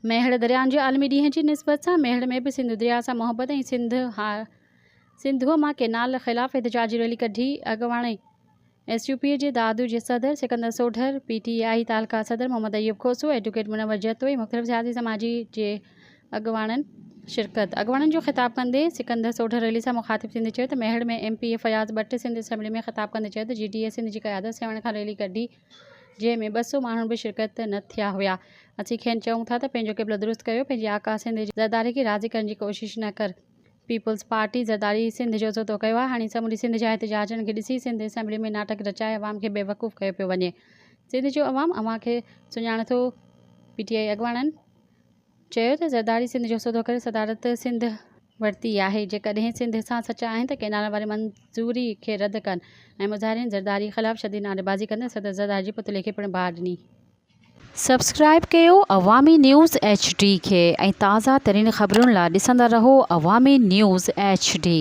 ميهڙ دريائن جي عالمي ڏينهن جي نسبت سان ميهڙ ۾ به سنڌو درياء سان محبت ۽ سنڌ سنڌوء مان ڪينال خلاف احتجاجي ريلي ڪڍي اڳواڻي ايس يو پي جي دادو جي صدر سڪندر سوڍر، پي ٽي آء تعلقه صدر محمد ايوب کوسو، ايڊوڪيٽ منور جتوئي مختلف سياسي سماجي جي اڳواڻن شرڪت اڳواڻن جو خطاب ڪندي سڪندر سوڍر ريلي سان مخاطب ٿيندي چيو ته Mehar ۾ M P A Fayaz Butt Sindh assembly ۾ خطاب ڪندي چيو ته جي ڊي اي سنڌ جي قيادت سيوهڻ کان ريلي ڪڍي جنهن ۾ 200 ماڻهن به شرڪت نه ٿيا هيا. اسين کين چئون ٿا ته پنهنجو قبلو درست ڪيو، پنهنجي آقا سنڌ جي زرداري کي راضي ڪرڻ جي ڪوشش نه ڪر. پيپلز پارٽي زرداري سنڌ جو سودو ڪيو آهي، هاڻي سموري سنڌ جا احتجاجن کي ڏسي سنڌ اسيمبلي ۾ ناٽڪ رچائي عوام کي بيوقوف ڪيو پيو وڃي. سنڌ جو عوام اوهان کي سڃاڻي ٿو. پي ٽي آء اڳواڻن چيو ته زرداري سنڌ جو سودو ڪري صدارت سنڌ ورتي آهي، جيڪڏهن سنڌ سان سچا آهن ته ڪئنال واري منظوري کي رد ڪن ۽ مظاهرين زرداري خلاف شديد نعريبازي ڪندي صدر زرداري جي پتلي کي پڻ باهه ڏني. سبسڪرائيب ڪيو عوامي نيوز ايڇ ڊي کي ۽ تازه ترين خبرن لا ڏسندا رهو عوامي نيوز ايڇ ڊي.